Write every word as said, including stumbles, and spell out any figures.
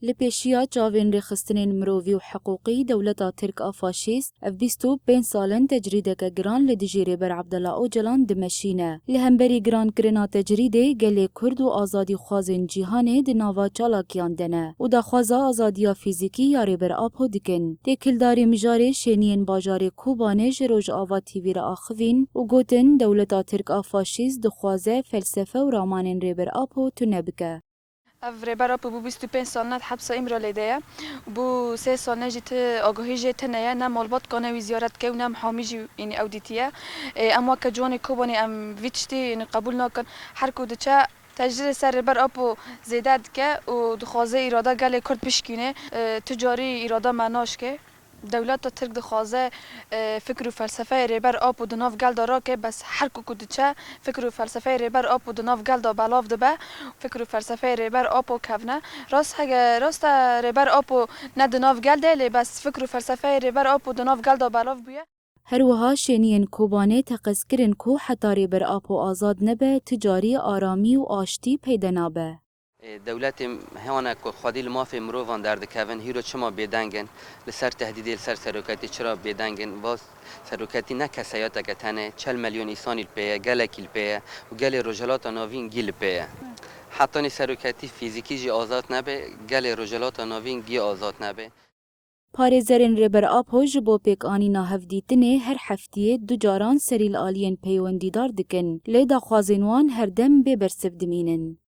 Li pêşiya çavên rêxistinên mirovî û hiqûqî dewleta Tirk a faşîst ev bîst û pênc sal in tecrîdeke giran li dijî Rêber Abdullah Ocalan dimeşîne. Li hemberî girankirina tecrîdê gelê Kurd û azadîxwazên cîhanê di nava çalakiyan de ne û daxwaza azadiya fîzîkî ya Rêber Apo dikin. Têkildarî mijarê şêniyên bajarê Kobanê ji Rojava T V re axivîn û gotin, dewleta Tirk a faşîst dixwaze felsefe û ramanên Rêber Apo tune bike. Ev Rêber Apo bû bîst û pênc sal ne di hepsa Îmralê de ye. Bû sê sal ne jî ti agahî jê tune ye, ne malbatka ne wî ziyaret ke û ne mihamî jî, yanî, ew dîtiye. Ê, em weke ciwanê Kobanê em vî tiştî, yanî, qebûl nakin. Her ku diçe tecrîdê ser Rêber Apo zêde dike û dixwaze îrada gelê Kurd bişkîne. Ê, tu carî îrada me naşke. Dewleta Tirk dixwaze, e, fikr û felsefeyê Rêber Apo di nav gel de rake, bes her ku ku diçe, fikr û felsefeyê Rêber Apo di nav gel de belav dibe, fikr û felsefeyê Rêber Apo kevne. Rast hege, rast e, Rêber Apo ne di nav gel de, lê bes fikr û felsefeyê Rêber Apo di nav gel de belav bûye. Her wiha şêniyên Kobanê teqez kirin ku heta Rêber Apo azad nebe, tu carî aramî û aştî peyde nabe. Ê, dewletê hewana ku xwedî li mafê mirovan derdikevin, hîro çima bêdeng in? Li ser tehdîdê li ser seroketî çira bêdeng in? Va seroketî ne kesayeteke tenê, çel milyon îsanî li pê ye, gelekî li pê ye û gelê Rojhilata Navîn gî li pê ye. Hetanî seroketî fîzîkî jî azad nebe, gelê Rojhilata Navîn gî azad nebe. Parêzerên Rêber Apo ji bo pêkanîna hevdîtinê her heftiyê du caran serî li aliyên peywendîdar dikin, lê daxwazên wan her dem bê bersiv dimînin.